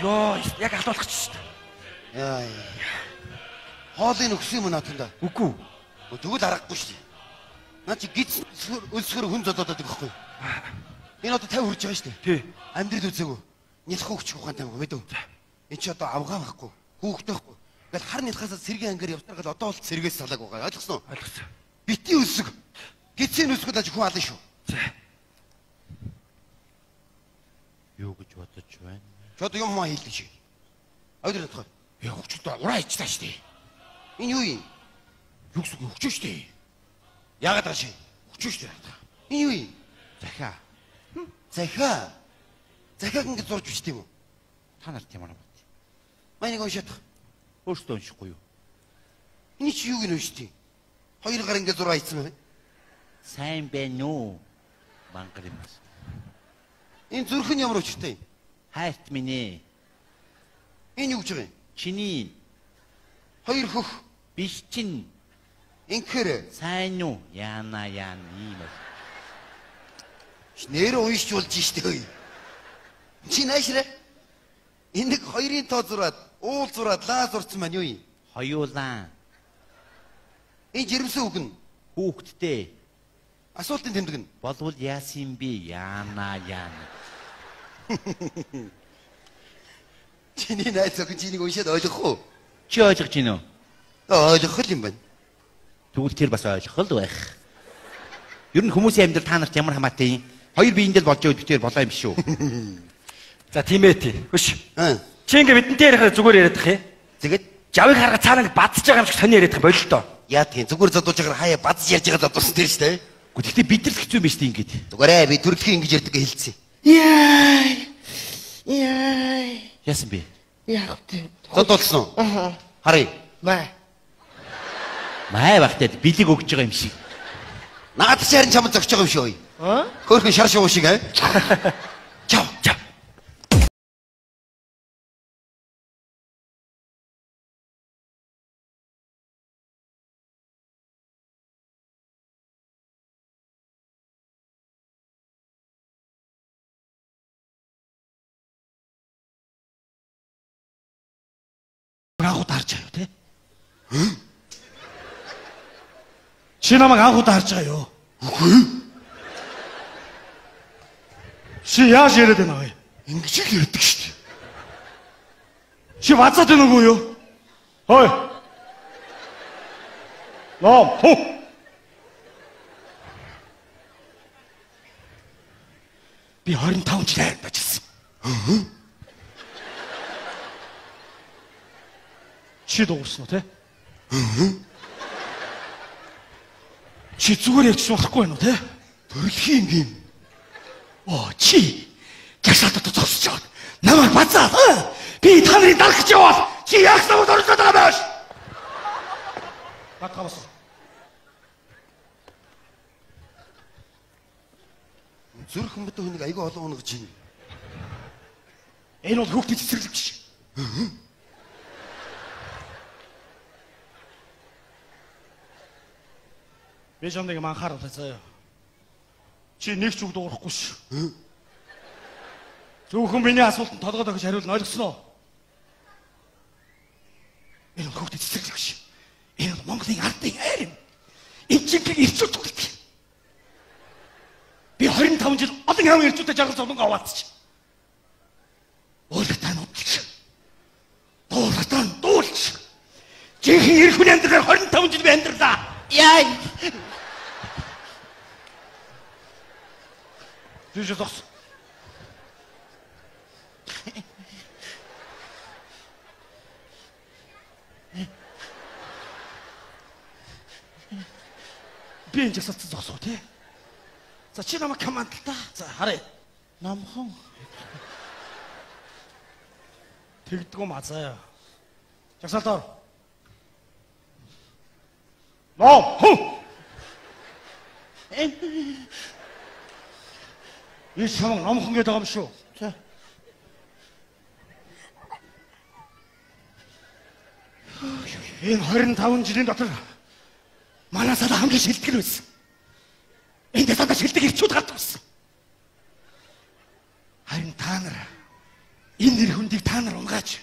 Йоо, яг алдуулах ч шүү дээ. Яа. Хоолыг өгсөн юм уу наатанда? Үгүй. Тэгвэл аргагүй шүү дээ. Наа чи гиз өлсгөр хүн зодоод байдаг байхгүй. Энэ одоо 50 хүрж байгаа шүү дээ. Тий. Амьдрал үзээгүй. Нялх хөвч ухаантай юм мэдв. Энд чи одоо авгаа байхгүй. Хүүхдээ байхгүй. Ингээл хар нялхаасаа сэргийн ангаар явсаар гал одоо бол сэргээс салааг байгаа. Ойлгосноо? Ойлгосон. Бити өсөг. Гизийн өсгөл аж хүн ална шүү. За. Юу гэж бодож байна? Чи одоо юм маа хийлээ чи. Ойдор надах. Яа хөвчөлтөө ураа ичлээ шүү дээ. Энэ юу юм? Юу гэсэн үг хөвчөө шүү дээ. Яагаад байгаа ши? Хөвчөө шүү дээ. Энэ юу юм? Захиа. Захиа. Захиаг ингэж зурж бичдэг юм уу? Та нарт ямар бат. Манай нэг уншаад. Өөртөө уншихгүй юу? Энэ чи юуг нь уншдیں۔ Хоёр гар ингэ зураа хийсэн байна. Сайн байна уу? Мангар юм бас. Энэ зүрх нь ямар учиртай юм? Хайрт минь ээ. Энэ юу гэж байгаа юм? Чиний Хоёр хөх биш чин инхээр сайн уу? Яана яана ийм бол. Нэрээ уншиж болж штэ. Чи наашраа. Энэ нэг хоёрын тоо зураад, уул зураад, лаа зурцсан маань юу юм? Хоёулаа Энэ жирэмсэн үг нь хүүхдтэй асуултын тэмдэг нь. болвол яасан юм бэ? Яана яана. Чиний найз охин чинийг уншаад ойлгох уу? Чи ойлгож байна уу? Ойлгох л юм байна. Тэгвэл тэр бас ойлгох л байх. Ер нь хүмүүсийн амьдрал та нарт ямар хамаатай юм? Хоёр биендээ л болж байвал битээр болоо юм шүү. За тийм ээ тий. Хөш. Аа. Чи ингээ бидэнтэй ярихаар зүгээр яриад тах юм. Тэгээд Жавыг харгаа цаана нэг бадж байгаа юм шиг сони яриад тах бололтоо. яадгийн зүгээр зодуулж байгаа хаяа бадж ярьж байгаа зодуулсан тэр штэ. Гэхдээ гэхдээ бид нар л хэцүү юм биш үү ингээд. Зүгээрээ би төрөлхийн ингэж ярьдаг гэж хэлсэн. Яа. Яа. Яасан бэ? Яах вэ? Зодуулсан уу? Аа. Харъя. Маа. Май багтаад бэлэг өгч байгаа юм шиг. Наад чи харин чамд зогсож байгаа юм шүү. Аа? Хөөхөн шар шувуу шиг аа. Чав. Чав. Анх удаа харж байгаа юу те? Чи намайг анх удаа харж байгаа юу? Үгүй. Чи яаж яриад байна вэ? Ингэж л ярьдаг шүү дээ. Чи базаад байна уу юу? Хой. Ном ху. Би 25 жил хайрт ажилласан. Чи дуурсан уу те? Чи зүгээр ярьж болохгүй байна уу те? Төрөлхийн юм. Оо чи жагсаалт дотор зогсож яваад намайг базаад би та нарыг дарах гэж яваад чи яах намайг дөрөлдөд байгаа юм бэ? Батгаа бас. Зүрх мөдөө хүнийг айгүй олон унгаж байна. Энэ бол хүүхдийн цэцэрлэг биш. Би чамд нэг юм анхааруулъя заяа. Чи нэг ч үг дуурахгүй шүү. Зөвхөн миний асуултанд толгой дохиж хариулна ойлгосон уу? Энэ бол хүүхдийн цэцэрлэг биш. Энэ бол Монголын ардын айр юм. Энэ жинхэнэ ирчүүд түгэлдэг. Би 25 жил олон хавын ирчүүдтэй жаргал зовлон аваацчих. Өөрөөр та нуталж. Дуурлаа дуулж. Жинхэнэ эр хүний амьдралаар 25 жил би амьдралаа. Яа. Тийш зогс. Би энэ жагсаалт зогсоо тий. За чи намайг командл та. За харъя. Номхон. Тэгдэггүй мазаа. Жагсаалт ор. Ном ху. Энэ чамаг номхон гэдэг байгаа юм шүү. За. Энэ 25 жилийн дотор манай салаа хамгийн шилдэг нь байсан. Энд дандаа шилдэг ирчүүд гардаг байсан. Харин та нар Энэ нэр хүндийг та нар унгаач.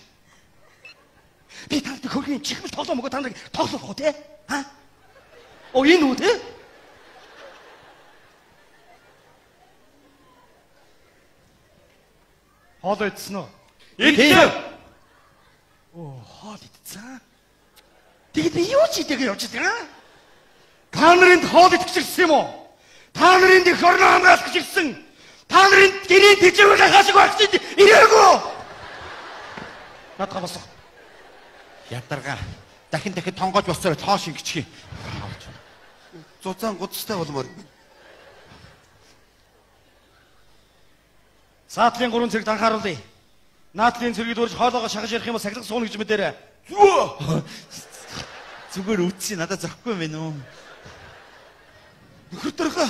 Би та нарт хөрхийн чихмэл тоглоом өгөө та нарыг тоглох уу те? Ха? Оо энэ үү те? Хоол идсэн үү? Идсэн. Оо хоол идсэн. Тэгэд би юу ч идээг явж байгаа юм? Та нарынд хоол идэх ирсэн юм уу? Та нарын эх орноо хамгаалах гэж ирсэн. Та нарын гэрийн тэжээгөө хаашиг байх гэж ирээгүй. Надгаа босох. Ядаргаа. Дахин дахин тонгоож боссоор тоош ингэчих юм. Зузаан гудастай болмоор. Саатлын 3 цэрэгт анхааруулъя. Наадлын цэргийг дөрж хоолоогоо шахаж ярих юм бол сахилга сууна гэж мэдээрэй. Зүгээр үтсий надад зохихгүй юм байна уу? Нөхөр дарга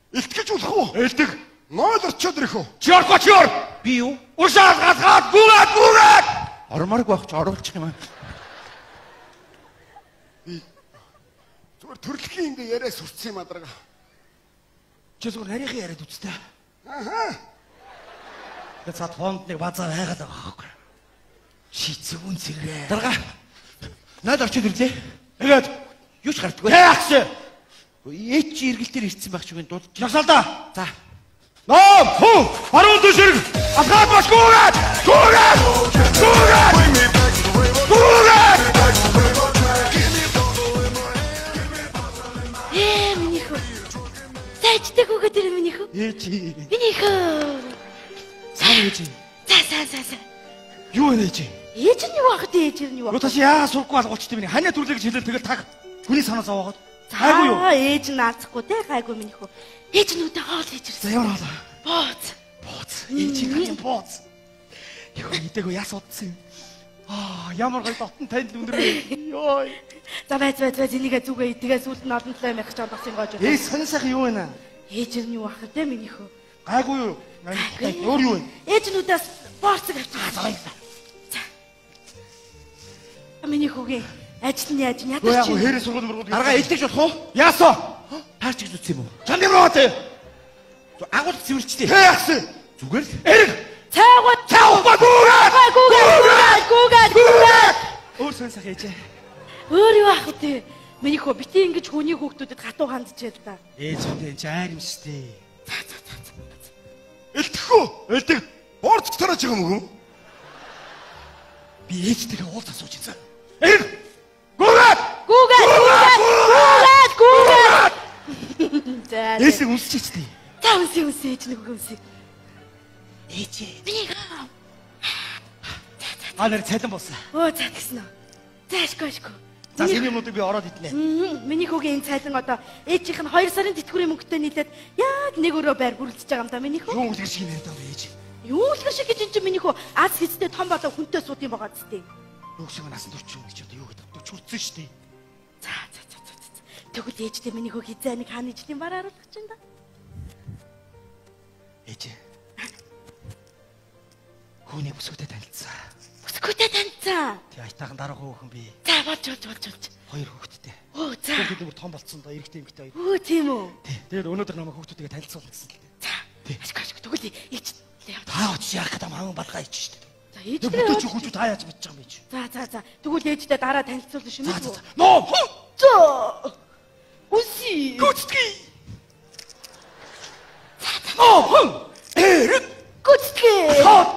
элтгэж болох уу? Элдэг. Нойл орчоод ирэх үү? Чи орохгүй чи ор. Би юу? Уршаа алгаад гүгээд гүгээд. Ормооргүй байх чи оруулчих юм аа. Би зүгээр төрөлхийн ингээ яриа сурцсан юм адарга. Чи зүгээр нарийнхын яриад үзтээ. Аха. Тэгээ цаад фонд нэг базаа байгаад байгаа байхгүй. Чи зөвүүн цэргээ. Дарга. Нойл орчоод ирлээ. Тэгээд Юу ч гардаггүй. яах вэ? Ээж чи эргэл дээр ирсэн байх шиг энэ дуудаж. Жагсаалда. За. Ном хүү баруун дэш эрг. Алгаад баш гүгээд. Гүгээд. Гүгээд. Гүгээд. Ээ миний хөө. Сайжтай хүүхэд ирээ миний хөө. Ээж. Миний хөө. Сайн ээж. За за за за. Юу вэ ээж? Ээж нь юу ах вэ? Ээж нь юу Юу ах? таш яагаад сурахгүй алгуулчт юм бэ? Ханиа төрлөө гэж хэлэл тэгэл таг хүний санаа зовоогоод. Гайгүй юу? За ээж нь наацхгүй те гайгүй миний хөө. Ээж нь үдэ хоол хийж За ирсэн. ямар хоол? Бооц. Бооц. Ээж хажин бооц. Юу идээгөө яс удсан юм. Аа ямар гоё дотн танд өндөр. Йой. За байз байз байз энийгээ зүгээ тэгээ сүүлд нь олон талаа мэх чам бас юм гоож. Ээж сонин сайхан юу вэ? Ээж нь юу ах вэ миний хөө? Гайгүй юу? Өөр юу вэ? Ээж нь үдээс боорцог авчихсан. За баярлалаа. За. Миний хүүгийн ажил нь яаж Юу яг ядаж чинь. хэрэг сургууль мөргөл. Дарга элдэж болох уу? Яасоо? Таарч гэж үтсэн юм уу? Чанд ямар вэ? Агуул цэвэрлжтэй. Тэ яасан? Зүгээр л. Эрг. Цайгууд Цаавга гүгээд. гүгээд гүгээд гүгээд. Өөр сонин сайхан ээжээ. Өөр юу ах вэ? Миний хөө бити ингэж хүний хүүхдүүдэд хатуу хандж яа л да. Ээж үндэ энэ айр юм штэ. За за за. за. Элтэх үү? Элдэг. Борц тарааж байгаа юм уу? Би ээжтэйгээ уулзах сууж ирсэн. Эрг. Гүгээд. Гүгээд гүгээд гүгээд гүгээд. За. Ээсээ үнсчихсэн. За үнсээ үнсээ ээж нэг үнсээ. Ээжээ. Миний хөө. А нэр цалин болсон. Өө за тэгсэн үү. За ашгүй ашгүй. За энэ юмнуудыг би ороод иднэ. Миний хүүгийн энэ цалин одоо ээжийнх нь 2 сарын тэтгэврийн мөнгөтэй нийлээд яг нэг өрөө байр бүрэлдэж байгаа юм да миний хүү. Юу үлгэр шиг юм яриад байгаа юм ээж. Юу үлгэр шиг гэж энэ чинь миний хүү аз хэцтэй том болоо хүнтэй сууд юм байгаа зү. Юу шиг насан турш юм гэж одоо юу гэдэг 40 хүрсэн шүү дээ. За за за за за. Тэгвэл ээжтэй миний хүү хизээ нэг хааны ижлийн бараа харуулах чинь да. Ээж. Хүүний бүсгүйтэй танилцсан. Бүсгүйтэй танилцсан. Тий аятайхан дараахан хүүхэн би. За болж болж болж болж. Хоёр хүүхэдтэй. Өө за. Хүүхдүүд бүр том болцсон доо эрэгтэй эмэгтэй хоёр. Өө тийм үү. Тий. Тэгээд өнөөдөр намайг хүүхдүүдтэйгээ танилцуулна гэсэн л дээ. За. Ашгүй ашгүй тэгвэл ээж Та очиж яах гэдэг юм хаман балгаа ич шүү дээ. За Тэгээд ээжтэй бүтээч хүүхүүд та яаж мэдчих юм бэ чи? За за за. Тэгвэл ээжтэй дараа танилцуулна шүү За мэдгүй. за за. Ноо. За. Үси. Гүцтгэе. Ноо. Эрэг. Гүцтгэе. Хот.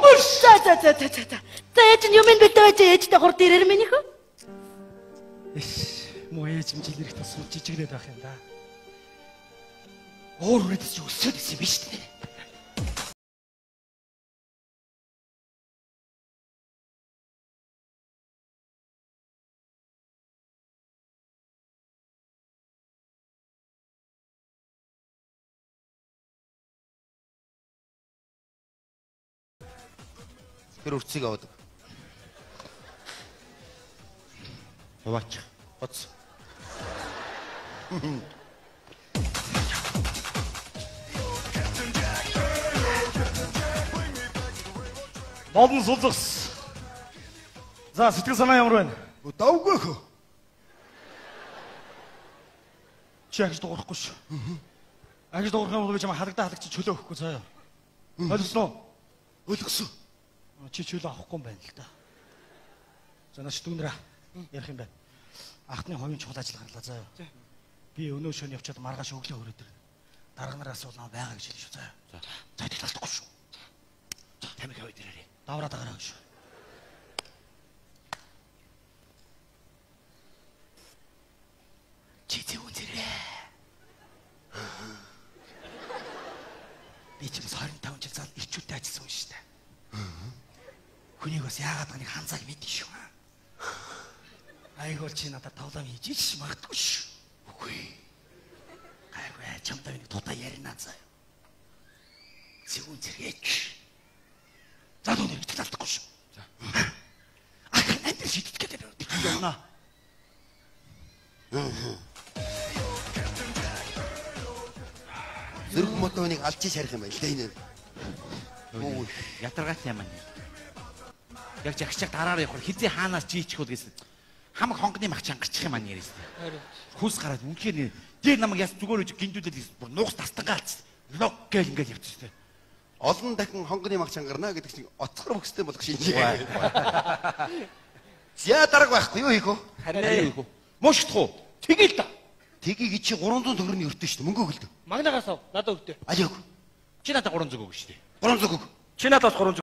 За за за за за за. За ээж нь юм бэлдээ байж ээжтэй хурд ирээр миний хөө. Эш, муу ээж юм жил ирэх тусам жижиглээд байх юм да. Уур хүрээд чи өсөөд исэн юм биш үү? Тэр үрцгийг аваад. Хуваачих. Гоц. Болон сулзагс. За сэтгэл санаа ямар байна? Давгүй хөө. Чи агж дуурахгүй шүү. Агж дуурах юм бол би чамайг халагдаа халагч чөлөө өгөхгүй заяа. Ойлгосноо? Ойлгосон. Чи чөлөө авахгүй юм байна л да. За наач дүүнраа ярих юм байна. Ахны хувийн чухал ажил гарлаа заа юу. Би өнөө шөнө явчаад маргааш өглөө өрөөд ирнэ. Дарга нараас бол наа байгаа гэж хэлнэ шүү заа юу. За тэгэл алдахгүй шүү. За тамиг аваад ирээрэй. Давраа дагараа шүү. Чи зүүн зэрэг. Би ч бас 25 жил зал ирчүүдтэй ажилласан хүн шүү дээ. Хүнийг бас яагаад байгааг ханзааг мэдэн шүү. Айгуул чи надад тоглоом хийж ич магадгүй шүү. Үгүй. Гайгүй чамтай нэг тутаа ярина заа. Зүүн зэрэг. За дүү нэг талдахгүй шүү. За. Ах энэ шийдэх гэдэг явна. Зүрх мотоныг алж шарих юм байна л да энэ. Муу ятаргаатай юм аа. Яг жагчаг дараараа явахаар хизээ хаанаас жийчих бол гэсэн. Хамаг хонгоны мах чангарчих юм аа нэрээс. Хүс гараад үнэхээр дээр намайг яс зүгээр үж гиндүүдэл гэсэн бүр нууц тастангаа алцсан. Лог гээл ингээд явчихсан. Олон дахин хонгоны мах чангарна гэдэг чинь оцгор бөхстэй болох шинжээ. За дарга байхгүй юу хийх вэ? Харин юу хийх вэ? Муушдах уу? Тэгэл та. Тгийг чи 300 төгрөгийн өртөн шүү дээ. Мөнгө өгөлдөө. Магнагаас ав. Надад өгдөө. Аль өг. Чи надад 300 өгнө шүү дээ. 300 өг. Чи надад 300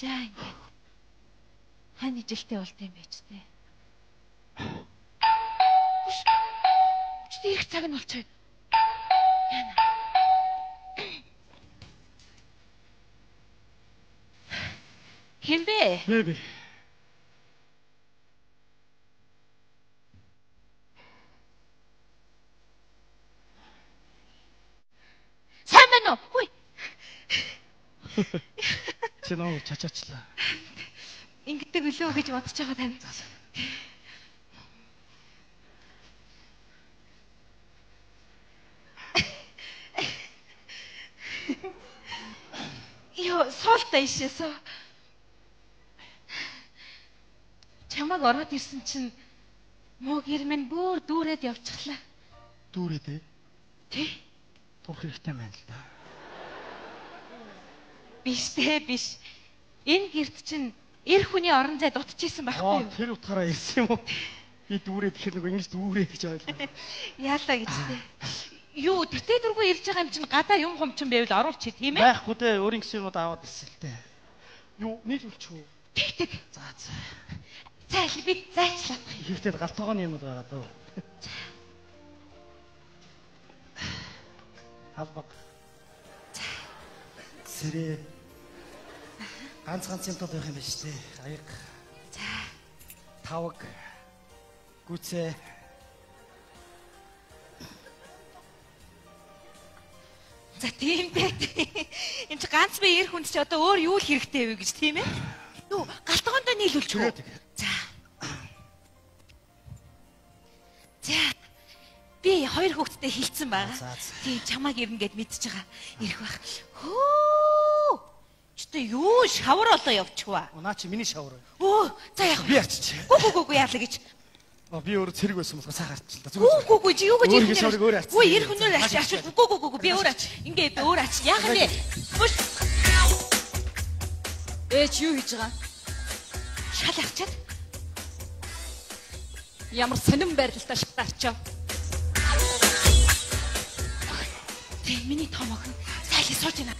За ингээд хань ижилтэй болт юм байж тээ. Чи ирэх цаг нь болчихъя. Яна. Хэн бэ? Би. Сайн байна уу? Хүй. Чи нөө чачаачлаа. Ингэдэг өлөө гэж бодож байгаа тань. Йоо, суултаа ишээсөө. Чамаг ороод ирсэн чинь муу гэр минь бүр дүүрээд явчихлаа. Дүүрээд ээ? Тий. Турх хэрэгтэй байна л да. Биш дээ, биш. Энэ гэрт чинь эр хүний орон зай дутчихсан байхгүй юу? Тэр утгаараа ирсэн юм уу? Би дүүрээд гэхэр нэг ингэж дүүрээ гэж ойлголоо. Яалаа гэж дээ. Юу, тэртээ дөрвөө ирж байгаа юм чинь гадаа юм хумчин байвал оруулчих тийм ээ? Байхгүй дээ, өөрийн гэсэн юмуд аваад ирсэн л дээ. Юу, нийлүүлчих үү? Тэг тэг. За за. За би зайчлаа. Ихтэй гал тогооны юмуд байгаа даа. Халбаг. Сэрээ. Ганц ганц юм тол байх юм байна шүү дээ. Аяг. За. Тавг. Гүцээ. За тийм дээ. Энд чи ганц би эр хүнд чи одоо өөр юу л хэрэгтэй вэ гэж тийм ээ? Юу, гал тогоондоо нийлүүлчих үү? За. За. Би хоёр хүүхэдтэй хилцэн байгаа. Тийм чамааг ирнэ гэд мэдчихэж байгаа. Ирэх бах. Хөө. Чүтэ юу шавар олоо явчихва. Наа чи миний шавар. Өө, за яах вэ? Би арчиж. Гү гү гү яалаа гэж. Би өөрөө цэрэг байсан болохоор сайхан арчил та. Гү гү гү чи юу гэж ирэх шаврыг өөр арчил. Үгүй эр хүнээр арч арчил. Гү гү гү би өөр арч. Ингээ би өөр арч. Яах вэ? Бүш. Ээж юу хийж байгаа? Шал арчаад. Ямар сонирн байралтай шал арчаа. Тэг миний том охин сайлаа сууж байна.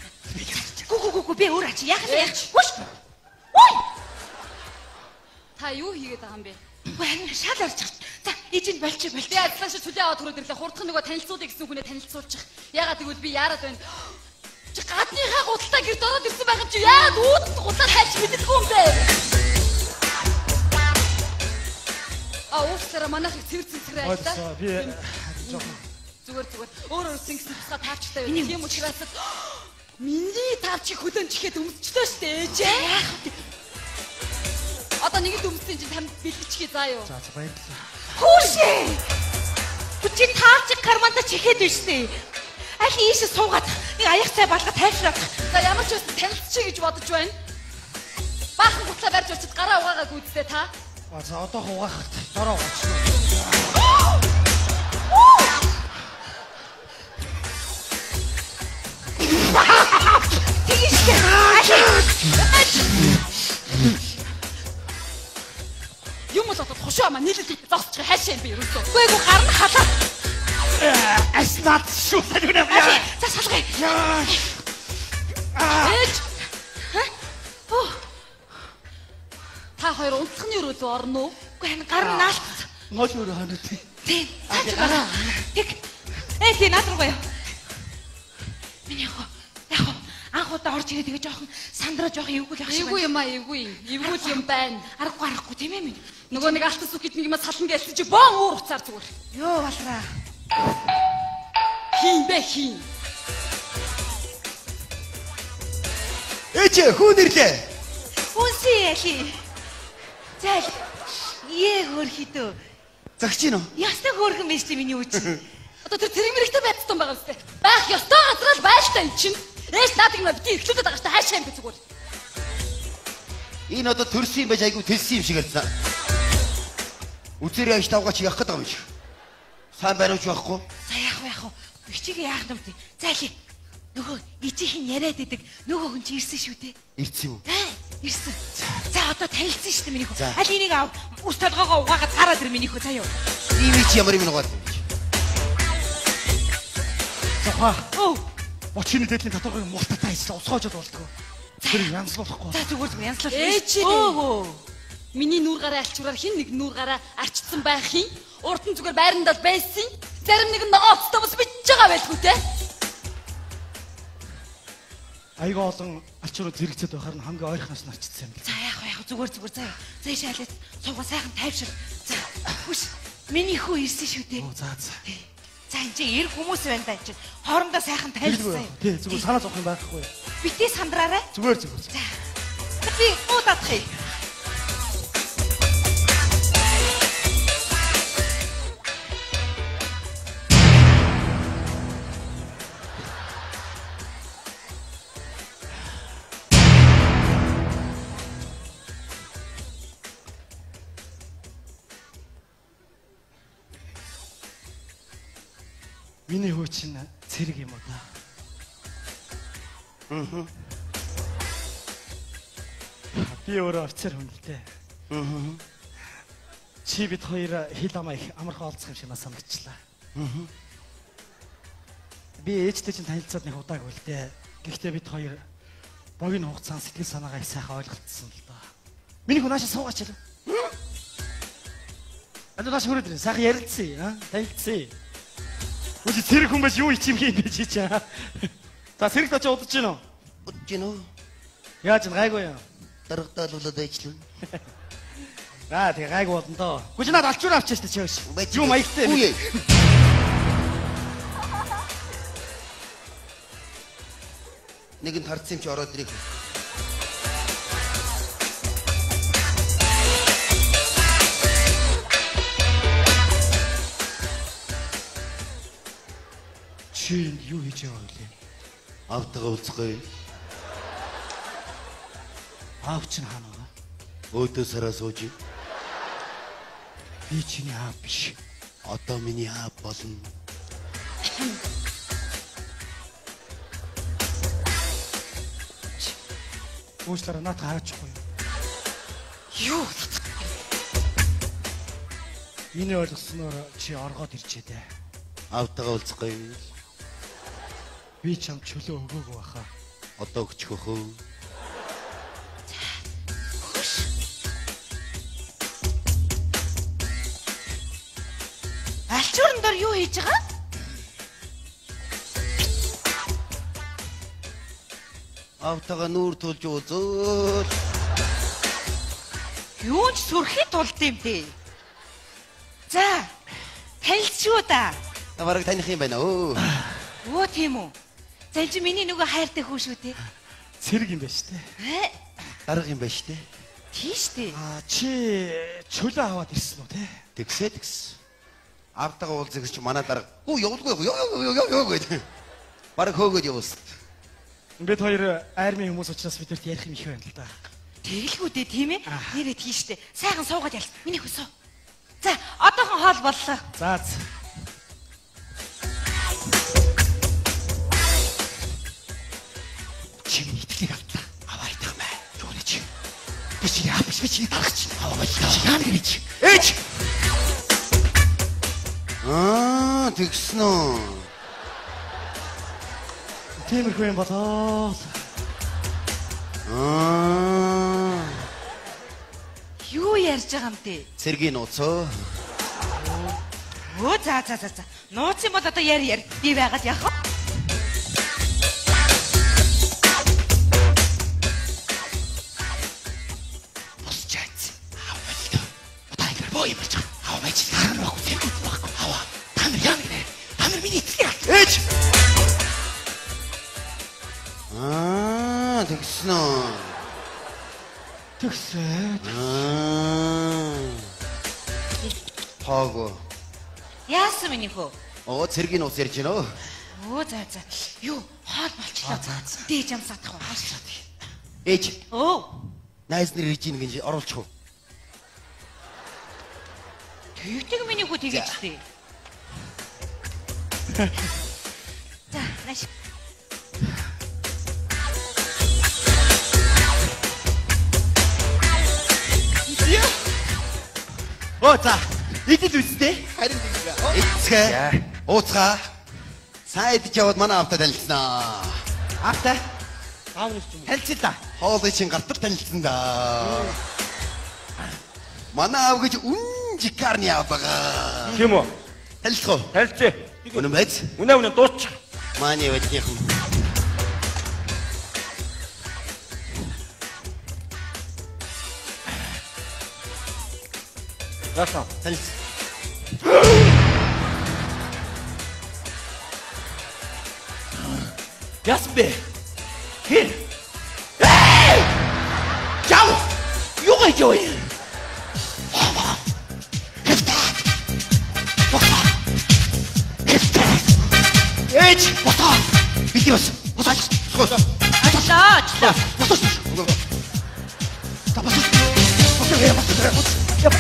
Гү гү гү гү би өөр арч. Яах вэ? Бүш. Ой! Та юу хийгээд байгаа юм бэ? Үгүй харин шал арч. За ээжинд болчих болчих. Би ажиллаа шиг чөлөө аваад хүрээд ирлээ. Хурдхан нөгөө танилцуулъя гэсэн хүнээ танилцуулчих. Ягаад гэвэл би яарад байна. Чи гадныхаа гудалтаа гэрт ороод ирсэн байх юм чи яагаад үүдэлд гудлаа тайлж мэддэггүй юм бэ? Уучлаарай манайхыг цэвэр цэцгэрээ айлаа. Би жоохон зүгээр зүгээр. Өөр өөр сэнгсэн тусгай таавчтай байдаг. Тийм учраас миний таавчийг хөлөөн чихээд өмсчлөө штэ ээжээ. Яах вэ? Одоо нэг л өмссөн чинь танд бэлгэчихье заа юу. За за баярлалаа. Хүүшээ. Чи таавчиг карманда чихээд байна штэ. Аль ийшээ суугаад нэг аяг цай балга тайвшраад. За ямар ч байсан танилцчихъя гэж бодож байна. Баахан гутлаа барьж очиж гараа угаагаа гүйцтэй та. А за одоохон угаахад дороо угаачихна. Тэгин штэ. Юм бол одоо хошуу амаа нийлэл зогсчих хайшаа юм би ерөөсөө. Үгүй ээ гар нь халаа. Ас наад шүү санаа. За салгая. Ээж. Та хоёр унтахны өрөө рүү орно уу? Үгүй харин гар нь наалцсан. Нол өрөө ханаа тий. Тийм. Цааш Тэг. Ээ тий наад руу яа. Миний яг яг анх удаа орж ирээд тэгээ жоохон сандраа жоохон эвгүй л ах шиг. Эвгүй юм аа эвгүй. Эвгүй л юм байна. Аргагүй аргагүй тийм ээ минь. Нөгөө нэг алтан сүх гэж нэг юм салан гэлсэн чи бон уур уцаар зүгээр. Йоо балраа. Хин бэ хин. Ээж хүн ирлээ. Үнси яли. За ээ хөрхидөө. Загч гин үү? Ястай хөөрхөн байж чи миний үуч. Одоо тэр цэрэг мэрэгтэй байцсан байгаа юм сте. Байх ёстой газар л байлтай эн чинь. Ээж наадыг юм бити эрхлүүлээд байгаа штэ хайшаа юм би зүгээр. Энэ одоо төрсөн юм байж айгүй тэлсэн юм шиг ярьсан. Үзэрээ аяж тавгаа чи явах гэдэг юм шиг. Сайн байна уу ч байхгүй. За яах вэ яах вэ? Бичиг яах юм бэ? За ли. Нөгөө ижийнх нь яриад идэг нөгөө хүн чи ирсэн шүү дээ. Ирсэн юм уу? За ирсэн. За одоо танилцсан шүү дээ миний хүү. За. Аль энийг ав. Үс толгоогоо угаагаад гараад ир миний хүү заа юу. Ийм чи ямар юм нугаад. Зохаа. Өө. Бочины дээдлийн татварыг мултатаа хийсэн усгоожод болдгоо. Тэр янзлуулахгүй. За зүгээр зүгээр янзлал. Ээж. Өө. Миний нүүр гараа алчураар хин нэг нүүр гараа арчсан байх юм. Урд нь зүгээр байранд бол байсан. Зарим нэг нь ногоо оцтой бас бичиж байгаа байлгүй те. Айгаа олон алчурууд зэрэгцээд байхаар нь хамгийн ойрхоноос нь арчсан юм. За яах вэ яах вэ зүгээр зүгээр заа юу. За ийш айлаад суугаа сайхан тайвшир. За хүш. Миний хүү ирсэн шүү дээ. Оо за за. За энэ чинь эр хүмүүс байна да энэ чинь. Хоорондоо сайхан тайлбарсан юм. Тий зүгээр санаа зовх юм байхгүй. Битээ сандраарай. Зүгээр зүгээр. За. Би уу татах юм. Миний хүү чинь цэрэг юм уу да? Аа. Би өөрөө офицер хүн л дээ. Аа. Чи бид хоёр хил амаа их амархан олцох юм шиг надад санагчлаа. Аа. Би ээжтэй чинь танилцаад нэг удаагүй л дээ. Гэхдээ бид хоёр богино хугацаанд сэтгэл санаагаа их сайхан ойлголцсон л доо. Миний хүү наашаа суугаач л. Одоо нааш хүрээд ирэн сайхан ярилцъя, аа? Танилцъя. Үгүй цэрэг хүн байж юу ичим юм бэ чи чи. За цэрэгт очиж удаж гин үү? Удаж гин үү? Яаж н гайгүй юм. Даргадаалуулаад байжлаа. Аа тэг гайгүй болно доо. Үгүй чи над алчуур авчаа штэ чи хөөш. Юу маягтай юм. Нэг нь тарцсан юм чи ороод ирэх. Чи энд юу хийж байгаа вэ? Аавтайгаа уулзахгүй. Аав чинь хаана байгаа? Өөдөө сараа сууж. Би чиний аав биш. Одоо миний аав болно. Уучлаарай наадах хараачихгүй юу? Юу? Миний ойлгосноор чи оргоод ирчээ дээ. Аавтайгаа уулзахгүй. Би чам чөлөө өгөөгүй баха. Одоо өгчих бөхөө. Хөш. Алчуурн дор юу хийж байгаа? Аавтайгаа нүүр тулж уулзуул. Юун ч сүрхий тулд юм дээ. За. Танилцгүй да. Та бараг таних юм байна өө. Өө тийм үү. За энэ чи миний нөгөө хайртай хүү шүү дээ. Цэрэг юм байна шүү дээ. Ээ? Дарга юм байна шүү дээ. Тийм шүү дээ. Аа чи чөлөө аваад ирсэн үү те? Тэгсээ тэгс. Аавтайгаа уулзах чи манай дарга. Хүү явуулгүй ёо ёо ёо ёо гэдэг. Бараг хөөгөөд явуулсан. Бид хоёр армийн хүмүүс учраас бидэрт ярих юм их байна л да. Тэгэлгүй дээ тийм ээ. Нэрээ тийм шүү дээ. Сайхан суугаад ялц. Миний хүү суу. За одоохон хоол боллоо. За за. Чи миний итгэлийг алдлаа. Аваа идэх мэ. Юу нэ чи? Би чи яа биш би чи дарах чи. Аваа боллоо. Чи яа нэг чи? Ээж. Аа тэгсэн үү? Тиймэрхүү юм болоо. Аа. Юу ярьж байгаа юм бэ? Цэргийн нууцоо. Өө за за за за. Нууц юм бол одоо яри яри. Би байгаад явах уу? Босч айц. Аав боллоо. Одоо ингэ боо юм болж байгаа. Аав мэж харна байхгүй цэргүүд байхгүй. Аваа. Та нар яа нэгнэ? Та нар миний эцгийг алдлаа. Ээж. Аа тэгсэн үү? Тэгсээ. Аа. Таагүй. Яасан миний хөө? Оо цэргийн нууц ярьж байна өө. Өө за за. Юу хоол болчлоо. Дээж амсаадах уу? Ээж. Өө. Найз нар ирж ийн гэж оруулчих уу? Тэгдэг миний хүү тэгэж дээ. За нааш. Оо за. Идэл үсттэй. Харин тэгсэн. Эцгээ. Ууцгаа. Сайн идэж яваад манай аавтай танилцсанаа. Аавтай Аав нь ч юм уу? танилцлаа. Хоолой чин гартар танилцсан да. Манай аав гэж үн жикарны аав байгаа. Тийм үү? Танилцах уу? Танилцъя. Үнэн байц. Үнэ үнэ дуусчих. Манай вадныхан. Заасан. Танилц. Яасан бэ? Хэр? Эй! Жав! Юу гэж юу юм? Ээж! Босоо! Бити бас. Босоо. Босоо. Очлоо очлоо. Босоо. Та босоо. Босоо. Босоо. Босоо.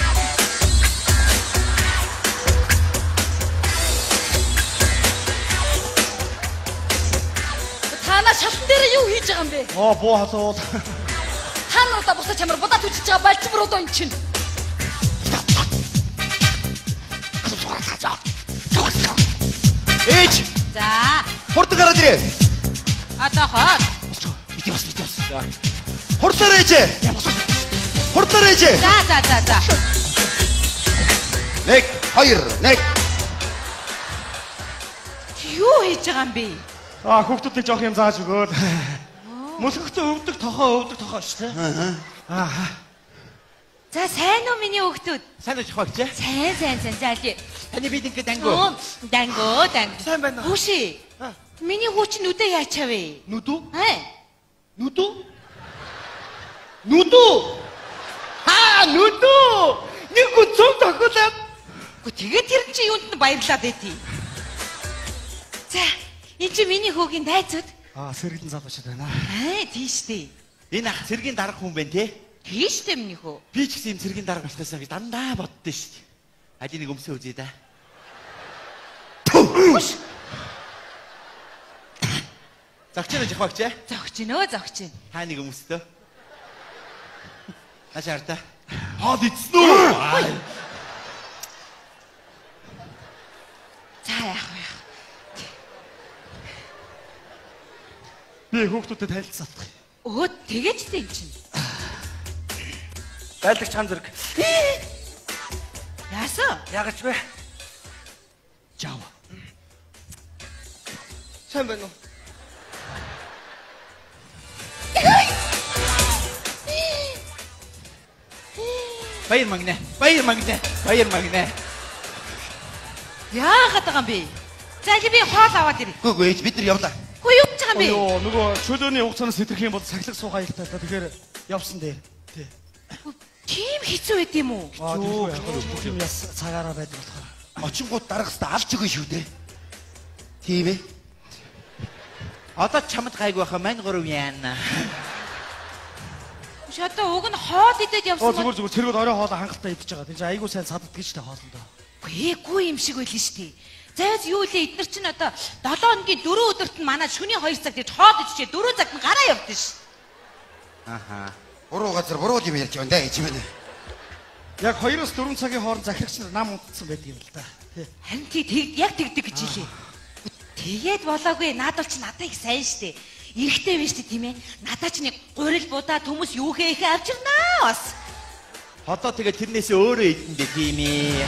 Та нар шалтан дээр юу хийж байгаа юм бэ? Оо буу халуул. Та нар одоо бусад чамар будаа түжиж байгаа балчмар одоо эн чинь. Ээж! За Хурдан гараад ирээ. одоо хоол. Бити бас бити бас. Хурдлаар ээж. Хурдлаар ээж. За за за за. 1 2 1. Юу хийж байгаа юм бэ? Аа хүүхдүүдийг жоох юм зааж өгөөл. Мөлхөхтөө өвдөг тохоо өвдөг тохоо шүү дээ. Аа. За сайн уу миний хүүхдүүд? Сайн уу жихвагч? Сайн сайн сайн за аль. Таны бид ингэ дангу. Дангу данг. Сайн байна уу? Хүүшээ. Миний хүү чинь нүдэ яачаа вэ? Нүдүү? Аа. Нүдүү? Нүдүү? Хаа нүдүү? Нэг гүцэн тохиолоод. Үгүй тэгээд тэр чинь юунд нь баярлаад байти. За энэ чинь миний хүүгийн найзууд. Аа сэргэлэн залуучууд байна. Аа тийш дээ. Энэ ах цэргийн дарга хүн байна те? Тийш дээ миний хүү. Би ч гэсэн юм цэргийн дарга болохоосаа гэж дандаа боддоо шүү дээ. Ажи нэг өмсөө үзье да. Зогч нэ жихвагч ээ? Зогч гинөө зогч гин. Та нэг өмсдөө. Нааша харта. Хоол идсэн үү? За яах вэ? яах вэ? Би хүүхдүүдэд танилцсан. Өө тэгэж дээ эн чинь. Байлагч хам зэрэг. Яасан? Яагач вэ? Жав. Сайн байна уу? Баяр магнаа. Баяр магнаа. Баяр магнаа. Яагаад байгаа юм бэ? За или би хоол аваад ирье. Үгүй ээж бид нар явлаа. Үгүй юу гэж байгаа юм бэ? Йоо, нөгөө чөлөөний хугацаанаас сэтрэх юм бол сахилга суух аюултай л да. Тэгэхээр явсан дээр. Тий. Тийм хэцүү байд юм уу? Хэцүү. Бүх юм яс цагаараа байдаг болохоор. Очингууд дарах хэвээр алж өгөн шүү дээ. Тийм ээ. Одоо чамд гайг байхаа мань гурав яана. Биш одоо уг нь хоол идээд явсан. Оо зүгээр цэргүүд орой хоолоо хангалттай идэж байгаа. Тийм чинь айгүй сайн саддаг гэж та хоолндоо. Үгүй юм шиг байлээ шүү дээ. Заяас юу лээ эднэр чинь одоо 7 хоногийн 4 өдөрт нь манай шөнийн 2 цаг гэж хоол идчихээ 4 цагт нь гараа явдсан ш. Аха. Буруу газар буруу юм ярьж байна да ээж минь. Яг 2-4 цагийн хооронд захирагч нар нам унтсан байдаг юм л да. Тий. Харин тий яг тэгдэг гэж хэлээ. Тэгээд болоогүй наад бол чи надад их сайн штэ. Эрэгтэй биш штэ тийм ээ. Надаа чи нэг гурил будаа төмөс юу хээхээ авчирнаа бас. Одоо тэгээд тэрнээсээ өөрөө идэн дээ тийм ээ.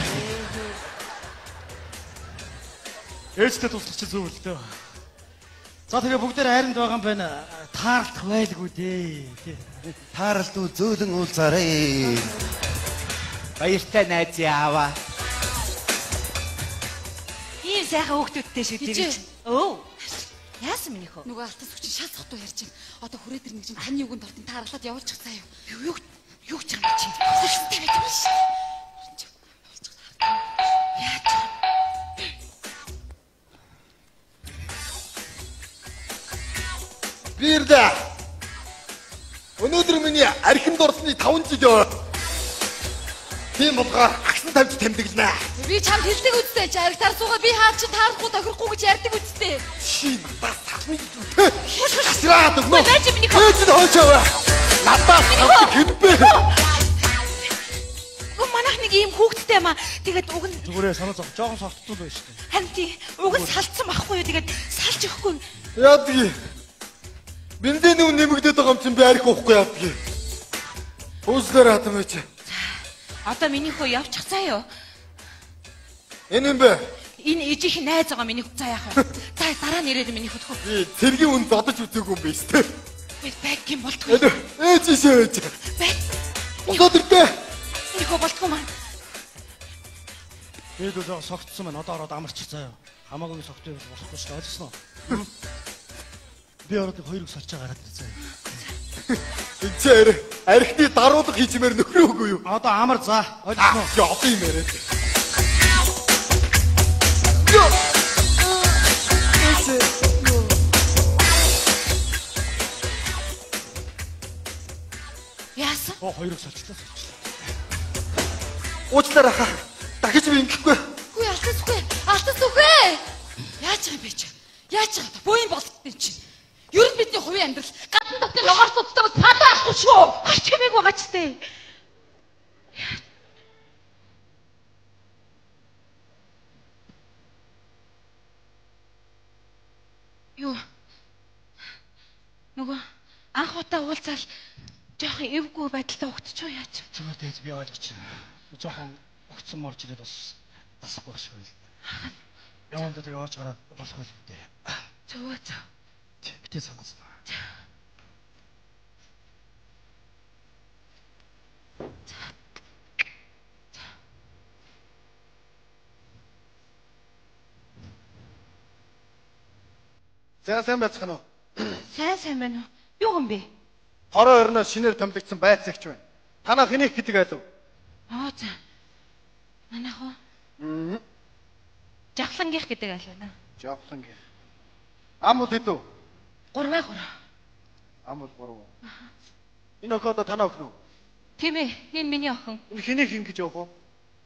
Ээжтэй туслах чи зөв л дээ. За тэгээ бүгдээр айранд байгаа юм байна. Таарлах байлгүй дээ. Тий. Таарлт уу зөөлөн уулзаарэ. Баяртай найз яава. Ийм сайхан хүүхдүүдтэй шүү дээ. Өө. Яасан минийхөө? Нөгөө алтан сүч шал сотуу ярьж байна. Одоо хүрээ тэр нэг чинь таны үгэнд ортон таарлаад явуулчих заа юу. Юу юу гэж байгаа юм чи? Хүсэлтэй байж байгаа шүү. Яаж юм? Би ирлээ. Өнөөдөр миний архин дурсны 5 жил. Тийм болгоор агсан тавьж тэмдэглэнэ. Би чамд хэлдэг үсттэй чи архитар суугаа би хаа чи таарахгүй тохирохгүй гэж ярьдаг үсттэй. Чи надаас сална гэж үтэй. Хасраад өгнө. Байж миний хөөж нь хөөж аваа. Надаас сална гэмбэ. Гүн манайх нэг ийм хүүхэдтэй маа. Тэгээд уг нь зүгээрээ санаа зов. Жохон согтдол байж шүү дээ. Харин тий уг нь салцсан байхгүй юу? Тэгээд салж өгөхгүй. Яадаг. Бензин үн нэмэгдээд байгаа юм чинь би арх уухгүй яадаг. Ууслаар хатам байж. Одоо миний хөө явчих заа юу? Энэ юм бэ? Энэ ээжийнх нь найз байгаа миний за яах вэ? За дараа нь ирээд миний хөтгөө. Би цэргийн үн зодож үзээгүй юм биш үү? Би байг юм болтгүй. Ээж ийшээ ээж. Байг. Босоод ирдэ. Миний хөө болтгүй маань. Би л согтсон байна. Одоо ороод амарчих заа юу? Хамаагүй согтуу болохгүй шүү дээ. Ойлгосноо? Би ороод хоёрыг соличоо гараад ирсэн. Энд чи архины даруулга хийчмээр нөхрөө үгүй юу? Одоо амар за. Ойлгосноо? Одоо юм яриад. Яасан? Оо хоёрыг соличлаа. Уучлаарай хаа. Дахиж би ингэхгүй. Үгүй алтан сүхэ. Алтан сүхэ. Яаж байгаа юм бэ чи? Яаж байгаа? Бөө юм болттой чинь. Ер нь бидний хувийн амьдрал гадна дотны логоор судтай бол цаадаа авахгүй шүү. Гар чимээг байгаа ч тээ. Юу? Нөгөө анх удаа уулзаал жоохон эвгүй байдалтай угтчихоо яаж? Зүгээр дээд би ойлгож байна. Жоохон угтсан морж ирээд бас дасахгүй шиг байл. Явандаа тэгээ оож гараад болох байл дээ. Зөв зөв. Битээ санаасан. За сайн байцгаана уу? Сайн сайн байна уу? Юу юм бэ? Хороо орноос шинээр томилогдсон байцаагч байна. Танаа хэнийх гэдэг айлв? Аа за. Манайх уу? Аа. Жавхлангийнх гэдэг айл байна. Жавхлангийнх. Ам бол хэд вэ? 3-3. Ам бол 3. Энэ охин одоо танаа охин уу? Тийм ээ, энэ миний охин. Энэ хэнийх ингэж явах уу?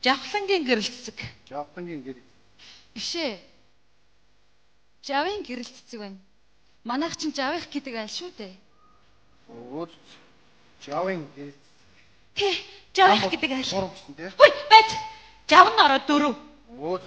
Жавхлангийн гэрэлцэг. Жавхлангийн гэрэл. Биш ээ. Жавын гэрэлцэг байна. Манайх чинь жавих гэдэг айл шүү дээ. Өө жавын гэрэл. Тий, жавих гэдэг айл. 3 гэсэн тий. Хүй, байц. Жав нь ороо 4. Өө.